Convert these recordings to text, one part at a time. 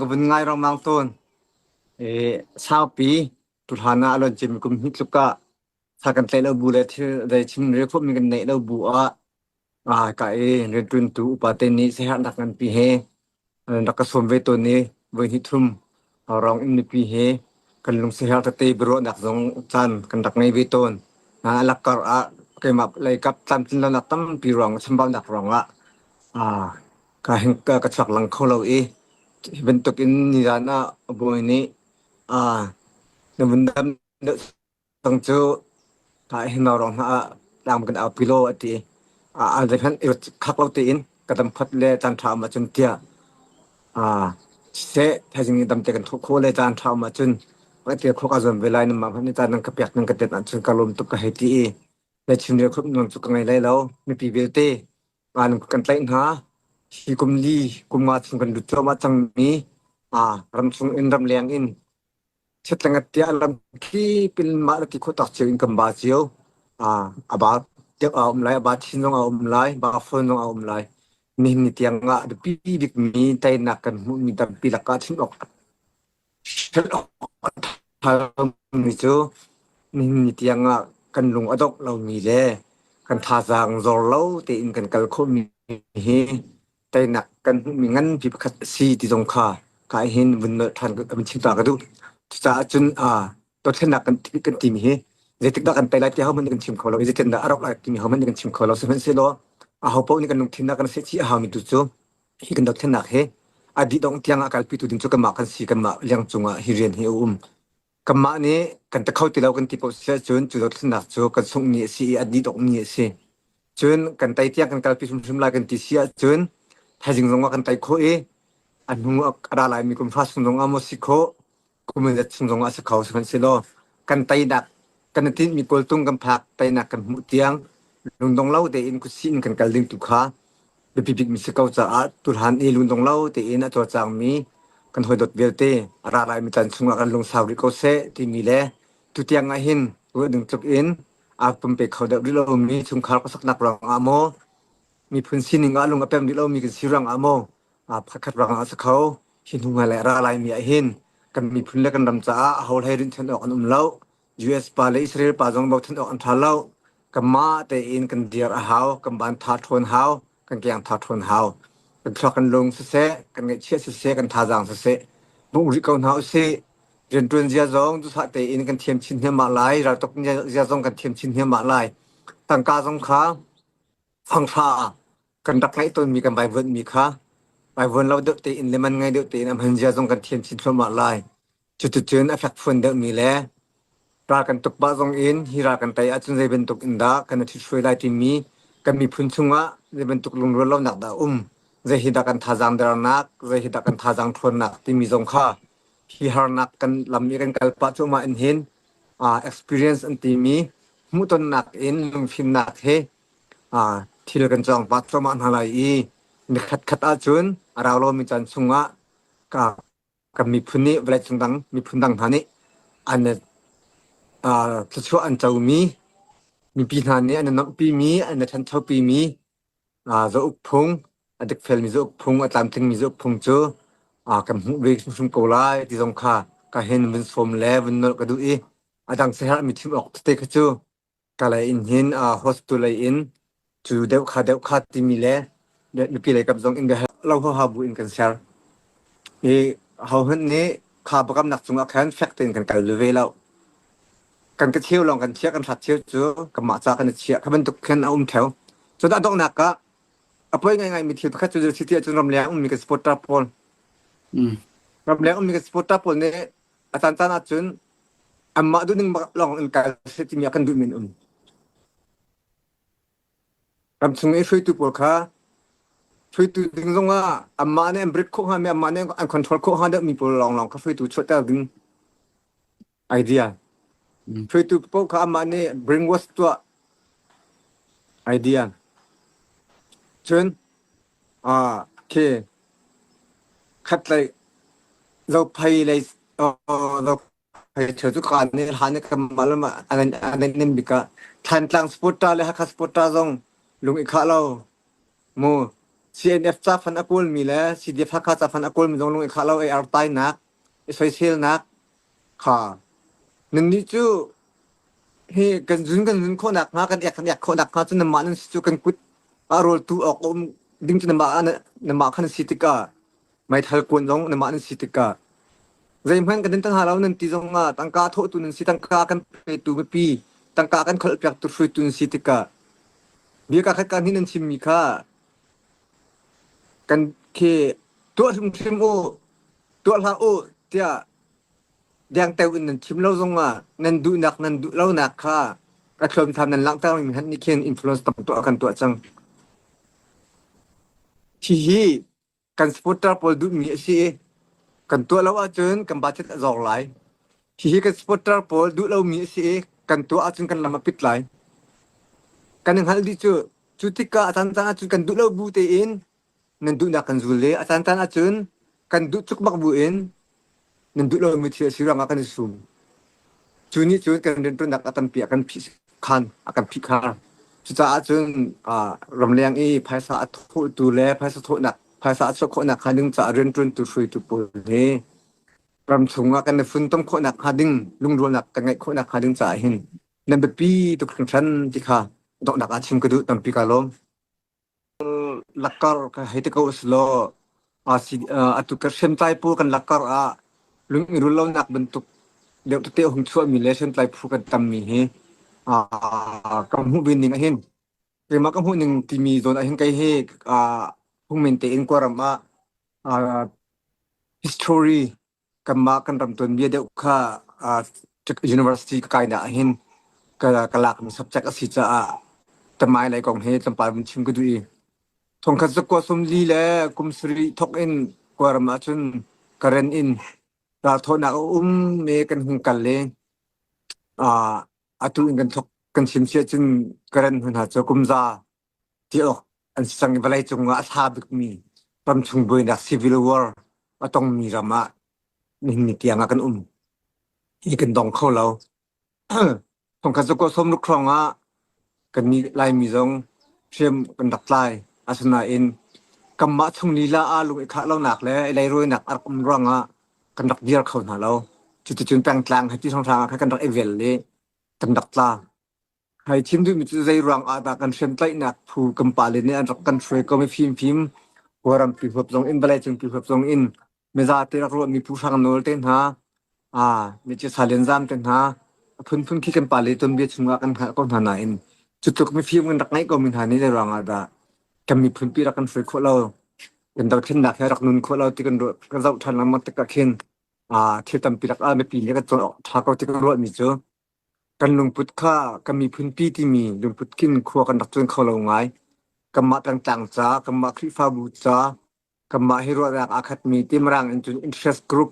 Ka vun ngai rengmang tawn. I saupi tuhlan ah a luan cimi kum hnih tluk ah sa kan tlaih lo bu le thil zei chim rel khawhmi kan neih lo bu ah ka i rianṭuantu upa te nih siaherhnak nganpi he an rak ka sawm ve tawn i voi hnih thum rong in mipi he kan lung siaherh tete biaruahnak zong caan kan rak ngei ve tawn. A lakkar ah keimah lei kap tlamtlin lonak tampi ruang chambaunak ruangah ka hing ka chuak lang kho lo i hi bantuk in nizan ah bawi nih na vun dam deuh cang cu hi rong hna ah tlang kan aupi law a ti. A zeihmanh i khak lo tein ka dam phot le caan ṭha um ahcun tiah siseh thaizing nih damte kan thawh khawh le caan ṭha um ahcun ka tia khawh kaa zuam ve lai nanmah hmanh nih caan nan ka pek nan ka tet ahcun ka lawm tuk ka hei ti i le chim rel khop nawn cu ka ngei lai lo. Mipi vialte an kan tlaih hna. Hi kum li kum nga chung kan lut cuahmah cangmi ramchung in ramleng in Chiatlengat tiah lamkip in mah le ti khawh tawk cio in kan ba cio. A ba deuh a um lai, a ba chin zong a um lai, ba fawn zong a um lai. Nihin ni tiang ah biapi bikmi teinak kan hmuhmi tampi lakah chim awk hrelh awk a ṭha lomi cu nihin ni tiang ah kan lung a dongh lomi le kan thazaang zor lo tein kan kal khawhmi hi teinak kan hmuhmi nganpi pakhat a si ti zong kha ka hin vun nolh ṭhan vun chim ta ka duh. Cucaah cun dothlennak kan kan timi hi zeitik dah kan tei lai ti ahohmanh nih kan chim kho lo i zeitindah a rawk lai timi ahohmanh nih kan chim kho lo. Sihmanhsehlaw aho paoh nih kan lungthin ah kan sehchih a haumi tu cu hi kan dothlennak hi a dih dongh tiang a kalpitu ding cu kanmah kan si kanmah liang cungah hi rian hi a um. Kanmah nih kan ti kho ti lo kan ti paoh si ahcun cu dothlennak cu kan sunghmi a si i a dih dongmi a si. Cun kan tei tiang kan kalpi hrimhrim lai kan ti si ahcun thaizing zong ah kan tei khawh i a hnu a ra laimi kum hra chung zong ah maw si khawh kum zat chung zong ah si kho sihmanhsehlaw kan teinak kan i tinhmi kawltung kan phak teinak kan hmuh tiang lungdong lo tein kutsi in kan kal ding tu kha biapi bikmi si ko caah tuhlan i lungdong lo tein a cawlcangmi kan hawidawt vialte a ra laimi caan chungah kan lungsau rih ko seh timi le tutiang ah hin ruah ding tluk in aa pumpe kho deuh rih lomi chungkhar khuasaknak ruangah maw miphun sining ah lung a pem rih lomi kan si ruangah maw pakhat ruangah a si kho hi hnu hmailei a ra laimi ah hin kan miphun le kan ram caah aho hlei rinhchan awk an um lo US pa le Israel pa zong bochan awk an ṭha lo. Kanmah tein kan dir a hau, kan ban tha ṭhawn hau, kan keng tha ṭhawn hau. Kan thluak kan lung siseh, kan ngaihchiat siseh, kan thazaang siseh, bungh rih ko hna usih. Rianṭuan zia zong duhsah tein kan thiam chin hniahmah lai, raltuk zia zong kan thiam chin hniahmah lai. Tangka zong kha fanghra kan rak ngeih tawnmi kan vaivuanhmi kha vaivuan lo deuh tein le man ngei deuh tein a hman zia zong kan thiam chin thluahmah lai. Cuticun a fekfuan deuhmi le ral kan tuk pah zong in hi ral kan tei ahcun zei bantuk in dah kan i ṭhithruai lai timi kan miphun chungah zei bantuk lungrual lonak dah a um, zei hi dah kan thazaang dernak, zei hi dah kan thazaang ṭhawnnak timi zong kha hi harnak kan lam i kan kal pah cuahmah in hin experience an timi hmuhtonnak in lungfimnak he thil kan cawng pah cuahmah hna lai i nikhat khat ahcun a rau lomi caan chungah ka kan miphun nih vawleicung dang miphun dang hna nih an thluachuah an comi mipi hna nih an i nuamhpimi an i ṭhanchopimi zauk phung a dikfelmi zauk phung a tlamtlingmi zauk phung cu kan hmuh ve hrimhrim ko lai ti zong kha ka hin vun sawm le vun nolh ka duh i a dang siaherhmi chim awk tete kha cu Kalay in hin host lei in cu deuh kha deuh kha timi le nupi lei kap zong in biahal lo huaha bu in kan ser. I hohmanh nih kha biakamnak cungah khan fek tein kan kal ve lo. Kan ka cheu lawng kan chiah kan hrat cheu cu kanmah ca kan i chiah. Kha bantuk khan a um theo. Cun a donghnak ah a poi ngaingai mi thil pakhat cu zei si ti ahcun ramleng ummi kan supporter pawl. Ramleng ummi kan supporter pawl nih a caan caan ahcun anmah duhning lawng in kal seh timi a kan duhmi an um. Ramchung i hruaitu pawl kha hruaitu ding zongah anmah nih an brief khawh hngami anmah nih an control khawh hnga deuhmi pawl lawnglawng kha hruaitu chuahter ding idea. Hruaitu paoh kha anmah nih brainwash tuah idea. Cun khi khatlei zophei lei Hei cu kaan nih hlan i kan mal an nim bik ah Thantlang supporter le Hakha supporter zong lung i khah lo mu. CNF cafan a kawlmi le CDF Hakha cafan a kawlmi zong lung i khah lo i artainak, i soiselnak kha nannih cu hi kan zun kan zun khawhnak hnga kan ek kan ek khawhnak hnga cu nanmah nan si cu kan kut ah rawltu awk a um ding cu nanmah nanmah khan si tikah meithal kuan zong nanmah nan si tikah zeihmanh kan in tang hna lo nan ti zong ah tangka thawhtu nan si tangka kan petu mipi tangka kan kholhpiaktu hruaitu nan si tikah bia ka khat ka hnih nan chimmi kha kan khi tuah hrimhrim u tuah hlah u tiah dengteo in nan chim lo zongah nan duhnak nan duh lonak kha a thluamthlam nan langhter mi hmanh nih khin influence tam tuah kan tuah cang. Hihi kan supporter pawl duhmi a si i kan tuah lo ahcun kan budget a zor lai. Hihi kan supporter pawl duh lomi a si i kan tuah ahcun kan lam a pit lai. Kan i hngalh dih cu cu tikah a caan caan ahcun kan duh lo bu tein nan duhnak kan zul i a caancaan ahcun kan duh cukmak bu in nan duh lomi thil a si ruangah kan i sum. Cu nih cun kan rianṭuannak a tampi a kan phih khan a kan phih khar. Cucaah cun ramleng i phaisa a thawhtu le phaisa thawhnak phaisa a chuah khawhnak hnga ding caah rianṭuantu hruaitu pawl hi ramchung ah kan i funtom khawhnak hnga ding lungrualnak kan ngeih khawhnak hnga ding caah hin nan biapi tuk hringhran ti kha donghnak ah chim ka duh tampi ka lawm. Lakar ka hei ti ko usulaw atu ka hriamtlai pawl kan lakar ah lung i rul lonak bantuk deuh tete a hung chuahmi le hriamtlai phu kan tammi hi ka hmuh ve ning ahhin keimah ka hmuh ning timi zawn ahhin kei hi phungmen tein Kawlram ah history kanmah kan ram tuanbia deuh kha university ka kainak ahhin ka lakmi subject a si caah tamai lei kong hi tlawmpal vun chim ka duh i thongkhat zakua sawmli le kum sarih thawk in Kawlram ahcun Karen in ralthawhnak a um i kan hung kal i atu in kan thawk kan chim si ahcun Karen hnu hna cu kum za ti awk an si cang i vawleicung ah a hla bikmi ramchung buainak civil war a tongmi ram ah nihin ni tiang ah kan um. Hi kan dong kho lo. Thongkhat zakua sawmruk hrawng ah kannih Laimi zong hriam kan rak tlai. Asinain kanmah chung lila ah lung i khah lonak le i leirawinak a rak um ruangah kan rak dir kho hna lo. Cuticun pengtlang he ti hrawnghrang ah khan kan rak i vel i kan rak tla. Hai thim duhmi cu zei ruang ah dah kan hriamtlaihnak phu kan pale nih an rak kan hruai ko mi fimfim Kawlrampi huap zong in vawleicungpi huap zong in mizate rak ruahmi Pu Hrang Nawl te hna mi Sa Lian Zam te hna a phunphun khi kan pale tuanbia chungah kan hngalh ko hna nain cu tluk mifim kan rak ngeih ko mi hna nih zei ruang ah dah kan miphunpi rak kan hruai khawh lo kan dothlennak he rak nun khawh lo ti kan ruah kan zoh ṭhan lengmang tikah khin thil tampi rak ah mipi nih kan cawn awk ṭha ko ti kan ruahmi cu Kan lungput kha kan miphunpi timi lungput khin khua kan rak cuan kho lo ngai. Kanmah pengtlang ca, kanmah Khrihfabu ca, kanmah hi ruahnak aa khatmi ti Mirang in cun interest group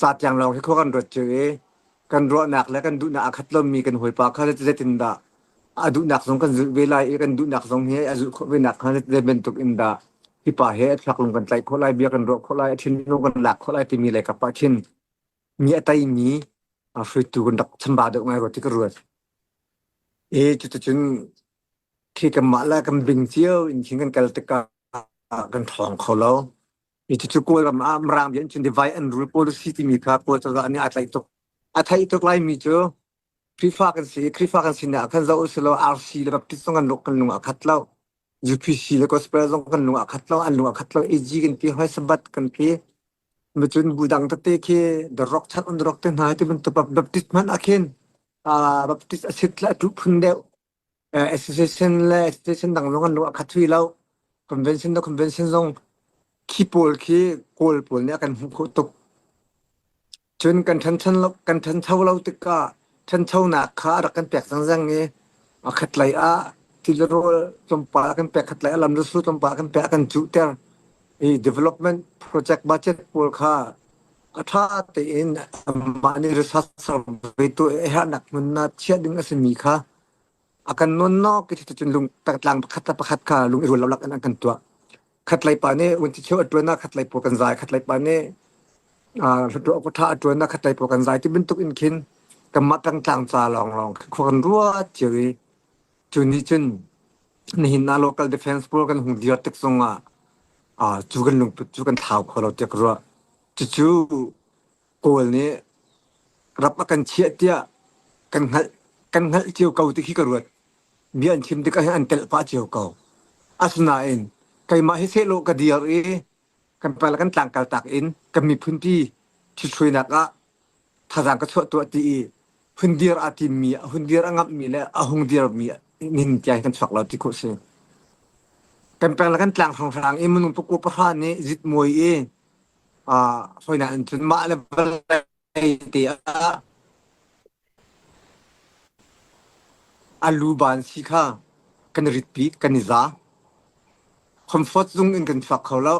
ca tiang lawng hi khua kan ruat cio i kan ruahnak le kan duhnak aa khat lomi kan hawipa kha zeitindah a duhnak zong kan zulh ve lai i kan duhnak zong hi a zulh khawh ve nak hnga zei bantuk in dah hi pa he a thluak lung kan tlaih khawh lai, bia kan ruah khawh lai, a thinlung kan lak khawh lai timi lei kap ah khin mi a teimi hruaitu kan rak chambau deuh ngai rua ti ka ruat. I cuticun khi kanmah le kan bing cio in khin kan kal tikah kan ṭhawng kho lo. I cucu Kawlram ah Mirang bia in cun divide and rule policy timi kha Kawl cozah nih aa tlaih tuk. A theih tuk laimi cu Khrihfa kan si i Khrihfa kan sinak ah khan zoh usih law RC le Baptist zong kan lung kan lung ah khat lo. UPC le Gospel zong kan lung ah khat lo, an lung ah khat lo. AG kan ti, hoi Sabbath kan ti. Cun bu dang tete khi The Rock chan on The Rock te hna ti bantuk Baptist hmanh ah khin Baptist a sit le a tuh phun deuh association le association dang zong an lung a khat hui lo. Convention le convention zong khi pawl khi Kawl pawl nih a kan hmuh khawh tuk. Cun kan ṭhancho lo, kan ṭhancho lo tikah ṭhanchonak kha a rak kan pek zangzang i a khatlei ah ti le rawl tlawmpal a kan pek, khatlei ah lam le sul tlawmpal a kan pek, a kan cuhter i development project budget pawl kha a ṭha tein amah nih research survey tuah i a herhnak hmun ah chiah ding a simi kha a kan nawnnawk i cuticun lung tlang pakhat le pakhat kha lung i rual lo lak in an kan tuah. Khatlei pa nih vunci a ṭuan ah khatlei pawl kan zai, khatlei pa nih hluttaw kutha a ṭuan ah khatlei pawl kan zai ti bantuk in khin kanmah pengtlang ca lawnglawng khua kan ruat cio i cu nih cun Nihin ah local defense pawl kan hung dir tik zongah cu kan lungput cu kan thlau kho lo tiah ka ruah. Cucu Kawl nih rap a kan chiah tiah kan hngalh kan hngalh cio ko ti khi ka ruat. Bia an chim tikah hin an telh pah cio ko. Asinain keimah hi sehlaw ka dir i kan pal kan tlangkal tak in kan miphunpi ṭhithruainak ah thazaang ka chuah tuah ti i hun dir aa timmi hun dir a ngamhmi le a hung dirmi nin tiang kan chuak lo ti khawh si. Kan peng le kan tlang hrawnghrang i minung pakua pahra nih zitmuai i hoi in cun mah le vawlei te ah a luban si kha kan i ritpi, kan i za. Comfort zung in kan chuak kho lo.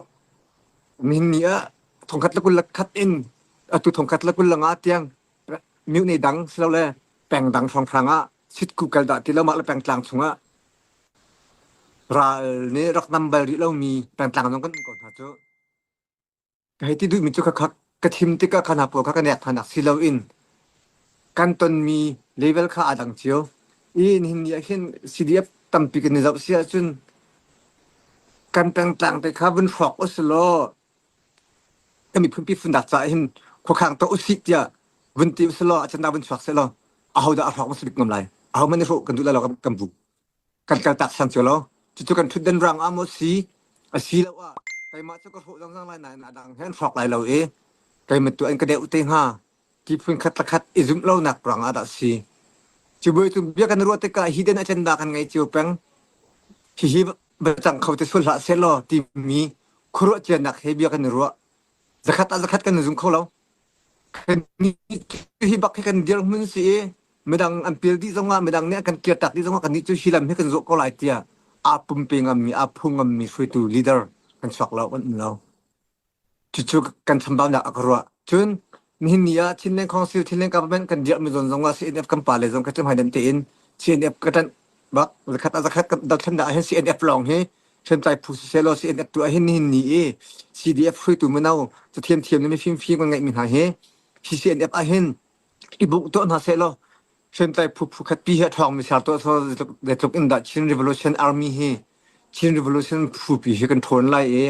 Nihin ni ah thongkhat le 21 in atu thongkhat le 25 tiang mine dang silole peng dang hrawnghrang ah sitku kal dah ti lo mah le pengtlang chungah ral nih rak nam bal rih lomi pengtlang zong kan um ko hna cu. Ka hei ti duhmi cu khakha ka thim tikah kha hna pawl kha ka nek hna nak si loin kan tonmi level kha aa dang cio. I nihin ni ah hin CDF tampi kan i zoh si ahcun kan pengtlang te kha vun hrawk usilaw kan miphunpi funnak caah hin khuakhang tuah usih tiah vun ti usilaw a can vun chuak sehlaw ahodah a hrawk hmasa bik ngam lai? Ahohmanh nih hrawh kan duh lai lo kan bu. Kan kaltak siang cio lo. Cucu kan ṭhutdan ruang ah maw si, asiloah keimah cu ka hrawh zangzang lai nain a dang he an hrawk lai lo i keimah tu an ka deuh te hnga ti phun khat le khat i zumh lonak ruang ah dah si. Cubuai cu bia kan ruah tikah hidden agenda kan ngei cio peng. Hihi va cang kho te sual hlah sehlaw timi khuaruah cianak he bia kan i ruah. Zakhat ah zakhat kan i zum kho lo. Hi bak hi kan dirhmun si i midang an pil dih zongah midang nih an kan kirtak dih zongah kannih cu hi lam hi kan zawh ko lai tiah aa pumpe ngammi aa phu ngammi hruaitu leader kan chuak lo kan um lo. Cucu kan chambaunak a ka ruah. Cun nihin ni ah Chinland Council Chinland Government kan dirhmi zawn zongah CNF kan pale zong ka hmai dem tein CNF ka ṭanh bak zakhat ah zakhat kan dothlennak ah hin CNF lawng hi hriamtlai phu siseh law CNF tu ah hin nihin ni i CDF hruaitu mino cathiam thiam le mifimfim kan ngeihmi hna hi hi CNF ah hin i bungh tuah hna seh law hriamtlai phu phu khat pi hi a ṭhawngmi ser tuah zeitluk in dah Chin Revolution Army hi Chin Revolution phu pi hi kan ṭhawn lai i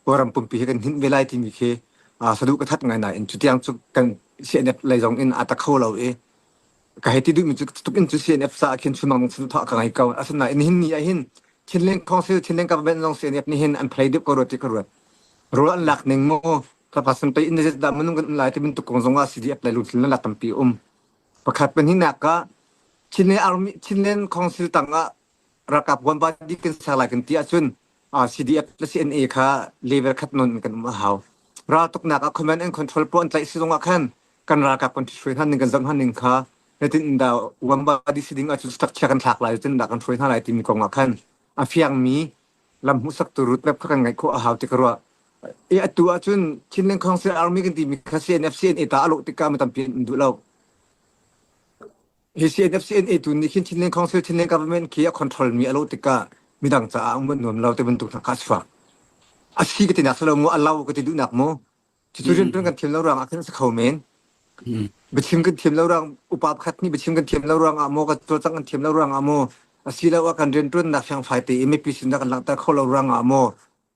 Kawlram pumpi hi kan hninh ve lai timi khi saduh ka that ngai nain cutiang cu kan CNF lei zong in aa ta kho lo i ka hei ti duhmi cu tuk in cu CNF caah khin chunmang saduhthah ka ngei ko. Asinain nihin ni ah hin Chinland Council Chinland Government zong CNF nih hin an play deuh ko rua ti ka ruat. Rawl an lak ning mu ka sun pei in dah minung kan um lai ti bantuk kong zong ah CDF lei lungthin lak tampi um. Pakhat pahnihnak ah Chinland Army Chinland Council tangah ralkap vuanvadi kan ser lai kan ti ahcun CDF le CNA kha level khat non in kan um a hau. Raltuknak ah command and control pawl an tlaih si zongah khan kan ralkap kan hruai hna ning kan zoh hna ning kha zeitin dah vuanvadi si ding ahcun structure kan thlak lai zeitin dah kan hruai hna lai timi kong ah khan a fiangmi lam hmuhsaktu roadmap kha kan ngeih khawh a hau ti ka ruah. I atu ahcun Chinland Council Army kan timi kha CNF CNA ta a lawh tikah mi tampi an um duh lo. Hi CNFCNA tu nih khin Chinland Council Chinland Government khi a control mi a lo tikah midang caah um nuam lo te bantuk hna kha a chuak. A si ka ti nak silo mu a lo ka ti duhnak mu. Cucu riantuan kan thiam lo ruang ah khin a si kho men. Biachim kan thiam lo ruang upa pakhat nih biachim kan thiam lo ruang ah maw kan cawlcangh kan thiam lo ruang ah maw asiloah kan riantuannak fiangfai te i mipi sin kan langhter kho lo ruang ah maw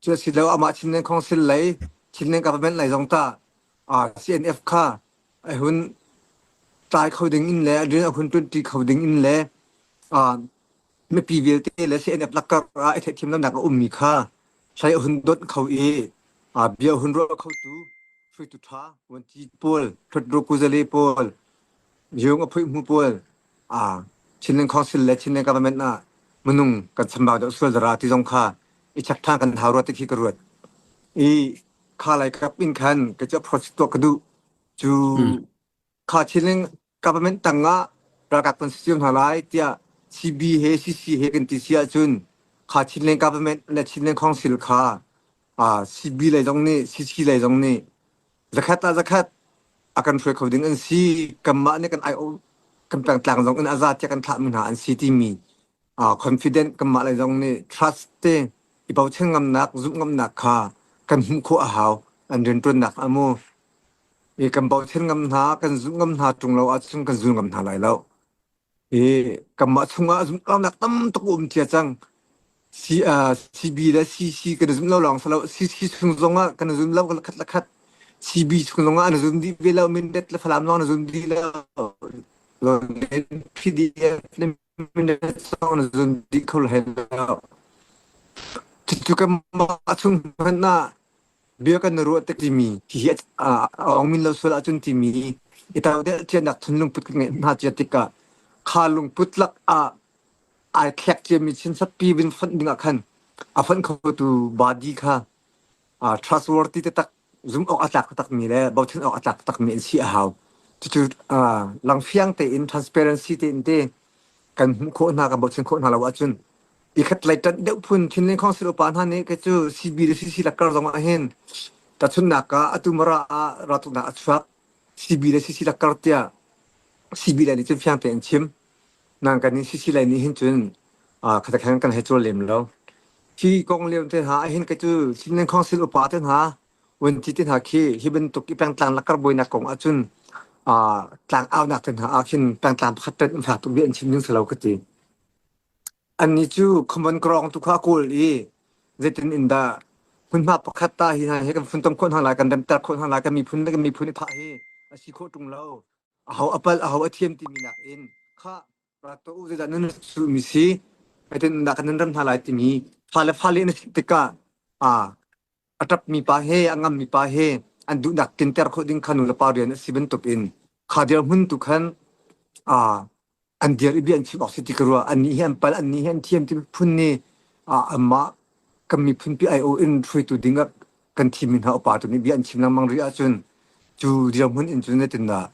cu asilo amah Chinland Council lei Chinland Government lei zong ta CNF kha a hun tlai kho ding in le rian a hun ṭuanṭi kho ding in le mipi vialte le CNF lakar ah i theihthiam lonak a ummi kha hlei a hun donh kho i bia a hun ruah khotu hruaitu ṭha vuanci pawl hlutru kuzale pawl yung a phuihmu pawl Chinland Council le Chinland Government ah minung kan chambau deuh sual dara ti zong kha i chek ṭhan kan hau rua ti khi ka ruat i kha lai kap in khan ka cu approach tuah ka duh cu kha Chinland government tangah ralkap kan si cio hna lai tiah CB he CC he kan ti si ahcun kha Chinland government le Chinland Council kha CB lei zong nih CC lei zong nih zakhat ah zakhat a kan hruai kho ding an si kanmah nih kan ai kan pengtlang zong in a za tiah kan thlahmi hna an si timi confident kanmah lei zong nih trust te i bochan ngamnak zumh ngamnak kha kan hmuh khawh a hau an rianṭuannak ah mu i kan bochan ngam hna kan zumh ngam hna ṭung lo ahcun kan zul ngam hna lai lo i kanmah chungah zumh lonak tam tuk um cia cang. C, CB le CC kan i zum lo lawng si lo. CC chung zong ah kan i zum lo khat le khat. CB chung zong ah an i zum dih ve lo. Mindat le Falam zong an i zum dih lo. PDF le Mindat zong an i zum dih kho hlei lo. Cucu kanmah chung hmanh ah bia kan i ruah tik timi hihi a ong min lo sual ahcun timi i taudelh cianak thinlungput kan ngeih hna cia tikah kha lungput lak ah ai thlek ciami chinsatpi vin fonh ding ah khan a fonh khotu body kha trustworthy taktak zum awk a tlak taktakmi le bochan awk a tlak taktakmi an si a hau. Cucu langfiang tein transparency tein te kan hmuh khawh hna kan bochan khawh hna lo ahcun i khat lei ṭanh deuh phun Chinland Council upa hna nih kei cu CB le CC lakkar zong ah hin tahchunhnak ah atu Mara ah raltuknak a chuak CB le CC lakkar tiah CB lei nih cun fiang tein chim nang kan nih CC lei nih hin cun khatakhan kan hei cawl lem lo. Hi kong lio te hna ahhin kei cu Chinland Council upa te hna vuanci te hna khi hi bantuk i pengtlang lakkar buainak kong ahcun tlang aunak te hna ah khin pengtlang pakhat ṭanh in fak tuk bia an chim ding si lo ka ti. Annih cu common ground tu kha a kawl i zeitin in dah hmunhma pakhat ta hi hna hi kan funtom khawh hna lai, kan remter khawh hna lai, kan miphun le kan miphun i thah hi a si khawh ṭung lo. Aho a palh, aho a thiam timi nakin khah rak tuah u zeidah nan sulmi si, zeitin in dah kan nan rem hna lai timi fale fale na chimh tikah a ṭapmi pa he a ngammi pa he an duhnak tlinter khawh ding kha nu le pa rian a si bantukin kha dirhmun tu khan an dir i bia an chim awk si ti ka ruah. Annih hi an pal, annih hi an thiam ti phun nih anmah kan miphunpi aiawh in hruaitu ding ah kan thimmi hna upa tu nih bia an chim lengmang rih ahcun cu dirhmun in cun zeitindah.